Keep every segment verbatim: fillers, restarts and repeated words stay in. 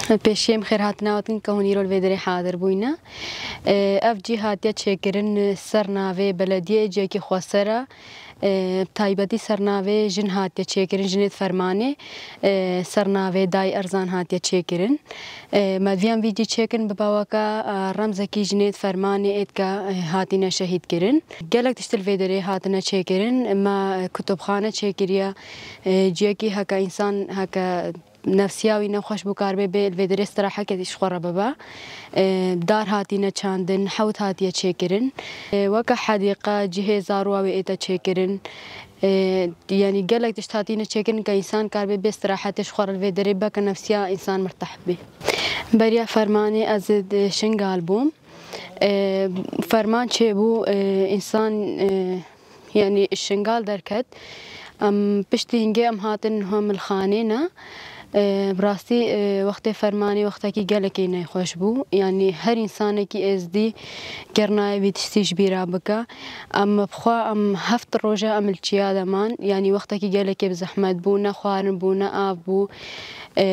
Pêşiyê em xêrhatina we dikin ke hûn îro li vê derê hadir bûyne. Ev cî hatiye çêkirin ser navê belediyê ciyekî xweser e. Bi taybetî ser navê jin hatiye çêkirin, jinê di fermanê, ser navê Day Erzan hatiye çêkirin. Me viyan vî cî çêkirin bibe weke remzekî jinê di fermanê êdke hatine şehîd kirin. Gelek tişt li vê derê hatine çêkirin. Me kutubxane çêkiriye, ciyekî heke însan heke nefsiya wî nexweş bû, karibe bê li vê derê istirahetekî ji xwe re bibe. E, dar hatîne çandin, hewt hatiye çêkirin. E, weke hedîqe, cihê zarowa wê ête çêkirin. E, yanî gelek tişt hatîne çêkirin ke însan karibe bê istirahetê ji xwe re li vê derê bike nefsiya însan mirteh bê. Beriya fermanê ez di Şingal bûm. E, ferman çêbû, e, însan, e, yanî Şingal derket. Em piştî hingê em hatin niha milxanê ne. E, bi rastî, e, wextê fermanê wextekî gelekî nexweş bû. Yanî her însanekî êzdî gernaye vî tiştî ji bîra bike. Em bi xwe em heft roj e em li çiya de man. Yanî wextekî gelekê bi zehmet bû, ne xwarin bû, ne av bû. E,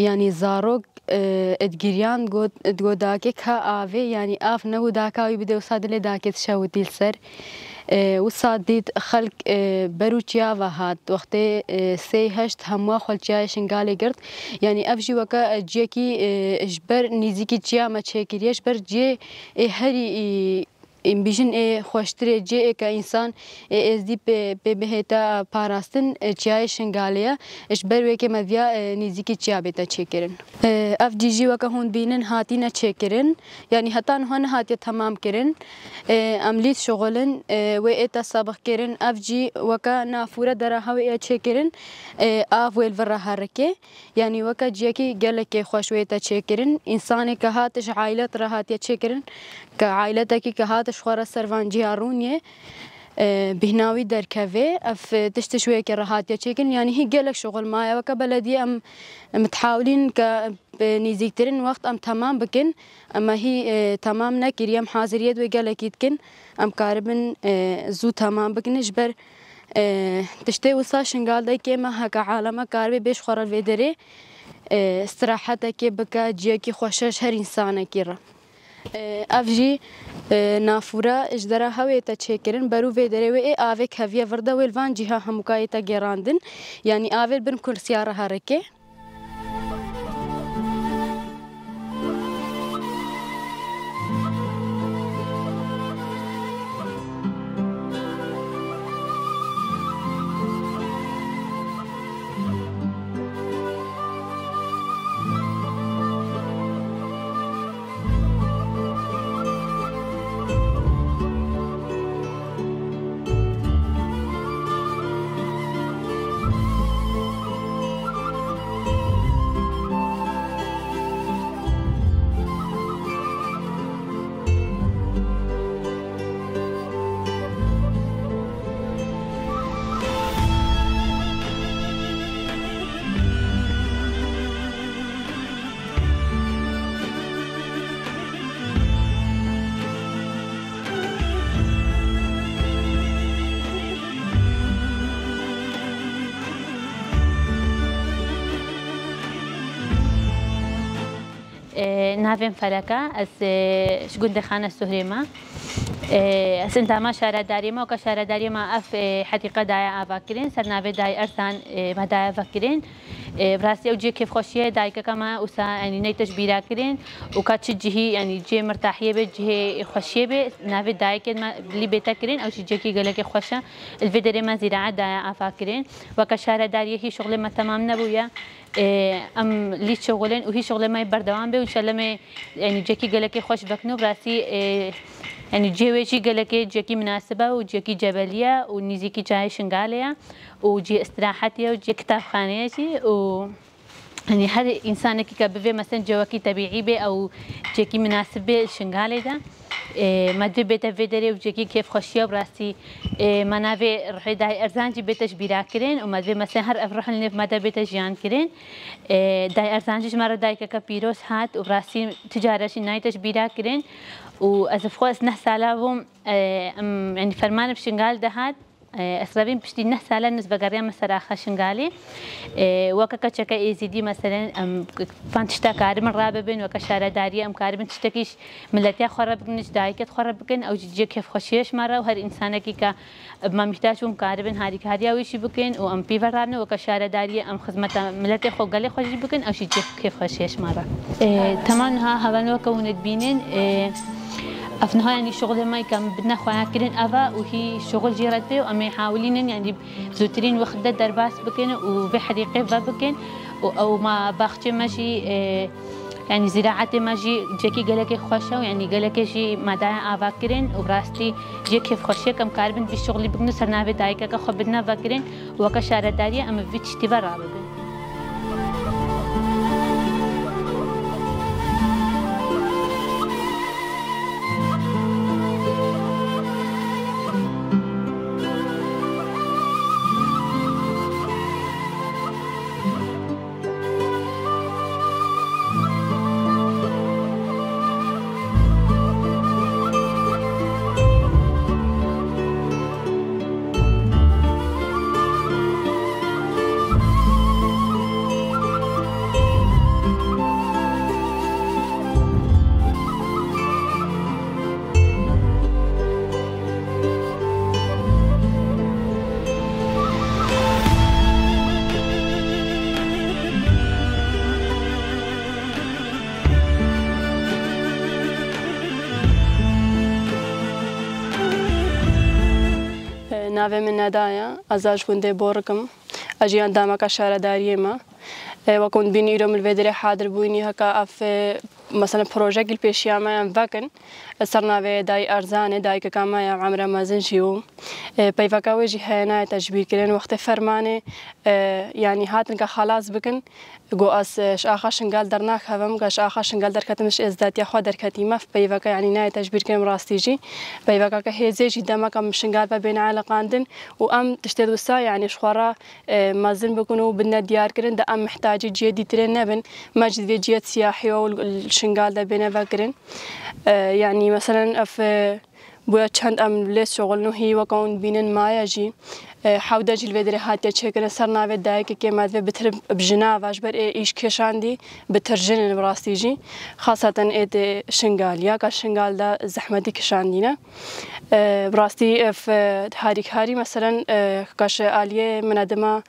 yanî zarok e, digiriyan, digot, digot, "Dake ka avê, yanî av nebû daka wî bidê, wisa dilê dake dişewitî li ser." E, wisa dît xelk, e, ber û çiya ve hat. Wextê, e, sê heşt hemûa xwe li çiyayê Şingalê girt. Yanî ev jî weke, e, ciyekî, e, ji ber nîzîkî çiya me çêkiriye, ji ber ciyê, e, herî, e, Ên bijin ê xweştirê cihê ke însan ê êzdî pê, pê bihête parastin, e, çiyayê Şingalê ye. Ji ber wê ke me viya, e, nêzîkî çiya bête çêkirin. E, ev cî jî weke hûn bînin hatîne çêkirin. Yanî heta niha nehatiye temam kirin. E, em lî dişuxulin, e, wê ête sebix kirin. Ev cî weke nafûre dera hewê ye çêkirin. E, av wê li vir re herike. Yanî weke ciyekî gelekê xweş wê te çêkirin. Însanê ke hat ji ailet re hatiye çêkirin, ke ailetekî ke hat ji xwe re ser van ciya rûniyê, e, bîhna wî derkeve. Ev, e, tişt ji wê yekê re hatiye çêkirin. Yanî hî gelek şuxul maye. Weke belediyê em, em mithawilîn ke bi nîzîktirin wext em temam bikin. Em hî, e, temam nekiriye. Em haziriyet wê gelekî dikin. Em karibin, e, zû temam bikin. Ji ber E, tiştê wisa Şingal de kêm e, heke aleme karibe bê ji xwe re li vê derê, e, istirahetekê bike, ciyekî xweş e ji her însanekî re. E, ev jî, e, nafûre ji dera hewê te çêkirin, berû vê derê wê ê avê keviye vir de wê li van cîha hemûka yê te gêrandin. Yanî avê li bin kursiya re herike. E, navê min Felek e, ez, e, ji gundê Xane Suhrê me. E, ez endama şaredariyê me, weke şaredariyê me ev, e, hedîqe daye avakirin, ser navê Dayê Erzan, e, me daye vekirin. E, bi rastî ew cihê kêfxweşiyê dayikeke me wisa, yanî neyte ji bîra kirin û ka çi cihî, yanî cihê mirtahiyê be, cihê xweşiyê be, navê dayikê me bilî bête kirin, ew jî cihekî gelekê xweş e. Li vê derê me zîraet daye avakirin. Weke şaredariyê hî şuxulê me temam nebûye. E, em lî şuxulên û hî şuxulê me berdewam be û înşallah me, yanî cihekî gelekê xweş vekin û bi rastî, e, yanî cihê wê jî gelekê cihekî minasib e û cihekî cebelî ye û nîzîkî çiyayê Şingalê ye. û cihê îstirahetê ye û cihê kitapxanê ye jî û, yanî her însanekî ke bivê, meselen cihekî tebîî be ew cihekî minasib be Şingalê de, e, me divê bête vê derê û cihekî kêfxweşiya bi rastî, e, me navê ruhê Dayê Erzan jî bête ji bîra kirin û me divê, meselen her ev ruh li nêv me de bête jiyan kirin. E, Dayê Erzan jî ji me re dayikeke pîroz hat û bi rastî ti care jî nayête ji bîra kirin û ez bi xwe ez neh sala bûm, e, em, yanî fermanê bi Şingal de hat. E, ez rabîn piştî neh salan ez vegeriyame ser axa Şingalê. E, weke keçeke Êzîdî, meselen, em van tişta karibin rabibin, weke şaredariyê em karibin tiştekî ji miletiya xwe re bikin, ji dayikê xwe re bikin, ew jî cihê kêfxweşiyê ji me re û her însanekî ke bi me mîhtac bûn, karibin harîkariya wî jî bikin û em pî ve rabin, weke şaredariyê em xizmeta miletê xwe û gelê xwe jî bikin, ew jî cihê kêfxweşiyê ji me re. E, tema niha hevalno weke hûn ê dibînin, e, ev niha, yanî, şixulê me ke em bidine xweyakirin ev e û hî şixul jê re tê û em ê hawilînin, yanî, zûtirîn wextê derbas bikin û vê herîqê vebikin û ew ma baxçê me jî, e, yanî zîraetê me jî cihekî gelekê xweş e û yanî gelekê jî me daye avakirin û bi rastî cihê kêfxweşiyê ke em karibin vî şixulî bikin û ser navê dayikeke xwe bidine vekirin û weke şaredariyê em bi vî tiştî ve rabibin. Navê min Neda ye, ez ji gundê Borik im. Ez jî endameka şaredariyê me. E, wek hûn dibînin, îro min li vê derê hadir bûyînî, heke ev, e, mesela, projeyekî li pêşiya me ye em vekin. E, ser navê Dayî Erzanê, dayikeka me ye, emre mezin jî bû. E, peyveka wê jî heye, nayête jibîrkirin. Wextê fermanê, e, yanî hatin ke xelas bikin, got, ez, e, ji axa Şingal dernaxevim, ke ji axa Şingal derketim, ji êzdatiya xwe derketîme, peyveka, yanî, nayête jibîrkirin rastî jî. Peyveka ke hêzê jî demeka min Şingal ve bêne eleqandin û em tiştê wisa, yanî, ji xwe re e, mezin bikin û bidine diyarkirin, de em mihtacî cihê dîtirê nebin. Me jî divê cihê siyahî û li Şingal de bêne vekirin. E, yanî, meselen, ev, e, bûye çend em lê şixulin û hî weke hûn dibînin maye jî. E, hewde jî li vê derê hatiye çêkirin ser navê dayikekê, me divê bitir bi jina ve, ji ber ê îş kêşandî bitir jin in bi rastî jî. Xaseten ê dê Şingaliya, ka Şingal de zehmetî kişandîne. E, bi rastî, ev, e, harîkarî, meselen, e, ka ji aliyê minedima,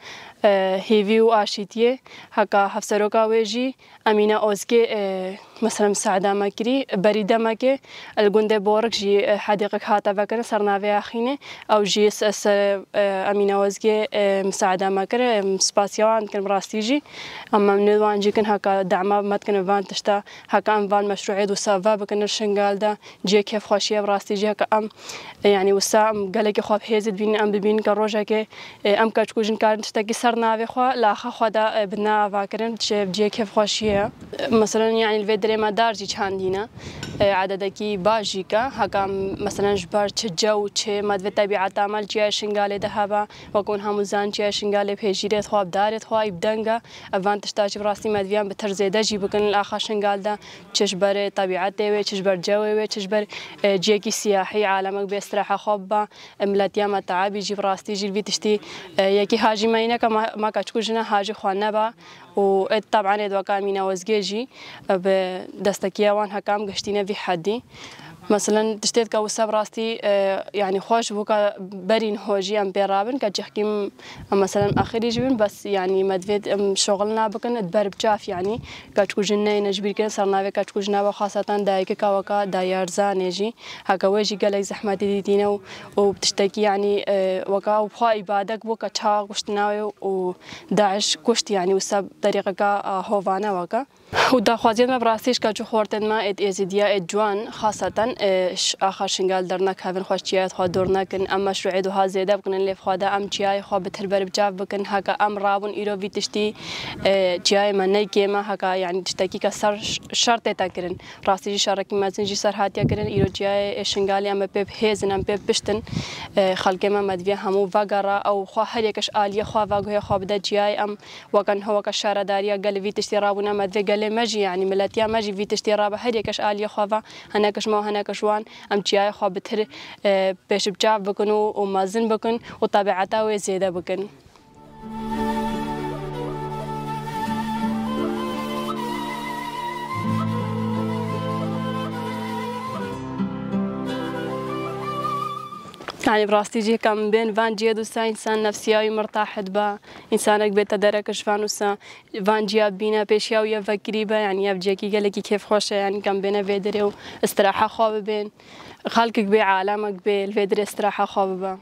e, hêvî û aşîtiyê, heka hevseroka wê jî, Emîne Ozgê, e, meselen, misaeda me kirî. Berî demekê li gundê Borik jî, e, hedîqek hate vekirin ser navê Axînê. Ew jî se-, se-, e, Emîne Ozgê, e, misaeda me kir. E, spasiya wan dikin bi rastî jî. Em memnûn wan jî kin, heka dema me dikin van tişta, heka em van meşrûê wisa vebikin li Şingal de. Cihê kêfxweşiyê bi rastî jî heke em, e, yanî wisa em gelekî xwe bi hêzê dibînin, em bibînin ke rojekê, e, em keçik û jin karin tiştekî ser navê xwe, li axa xwe de, e, bidine avakirin, çi cihê kêfxweşiyê ye. E, meselen, yanî li vê derê me dar jî çandîne, e, ededekî baş jî ke, heke em, meselen, ji ber çi cew, çi me divê tebîeta me li çiyayê Şingalê de hebe, wek hûn hemû zanin çiyayê Şingalê bi hêjîrê xwe, bi darê xwe, bi deng e, ev van tişta jî bi rastî me diviyan bi tir zêde jî bikin li axa Şingal de. Çi ji ber tebîetê wê, çi ji ber cewê wê, çi ji ber, e, cihekî siyahî, alemek bê îstiraha xwe biba. E, miletiya me teabî jî bi rastî jî li vî tiştî, e, yekî hajî me yî neke, ma, ma keçik û jina hajî xwe neba. Û ê teban ê weka Emîne Ozgê jî, e, bi destekiya wan heke em gihiştîne vî hedî. Meselen, tiştê dike wisa bi rastî, e, yanî xweş bû ke berî niho jî em pê rabin, ke cihkî em, meselen, axirî jî bin, bes, yanî, me divê em şoxil nabikin, di ber bi çav, yanî, keçik û jin neyne ji bîrkirin, ser navê keçik û jina ve xasatan dayikeka weka Dayê Erzanê jî, heke wê jî gelek zehmetî dîtîne û, û tiştekî, yanî, e, weka û xwe îbadek bû ke çawa kuştina wê û DAIŞ kuşt, yanî, wisa terîqeka, e, hovane weke. Û daxwaziyên me bi rastî ji keç û xortên me êd Êzidiya êd ciwan, xaseten, e, ş-, axa Şingal dernekevin, xwe ji çiyayê xwe dûr nekin. Em meşrûê wiha zêde bikin, lê bi xwe de em çiyayê xwe bitir ber bi çav bikin. Heke em rabûn îro vî tiştî, e, çiyayê me neyê kêm e, heke, yanî, tiştekî ke ser ş-, şer tête kirin. Rastî jî şerekî mezin jî ser hatiye kirin. Îro çiyayê, e, Şingalê em ê pê bi hêz in, em pê bi pişt in. E, xelkê me, me divê hemû vegere, ew xwe her yek ji aliyê xwe ve guhê xwe bide çiyayê em. Weke niha weke şaredariya gel vî tiştî rabûne, me divê gelê me jî, yanî miletiya me jî vî tiştî rabe, her yeke ji aliyê xwe ve, hinek ji me û hinek ke ji wan em çiyayê xwe bi tir, e, pêşibiçav bikin û, û mezin bikin û tebieta wê zêde bikin. Yanî bi rastî jî ka min bên van cihê dûsa însan nefsiya wî mirtah dibe. Însanek bête derek ji van wisa van ciya bîne pêşiya wî ye vekirî be, yanî ev cihekî gelekî kêfxweş e, yanî ka min bêne vê derê û istiraha xwe bibên. Xelkek bê, alamek bê, li vê derê istiraha xwe bibe.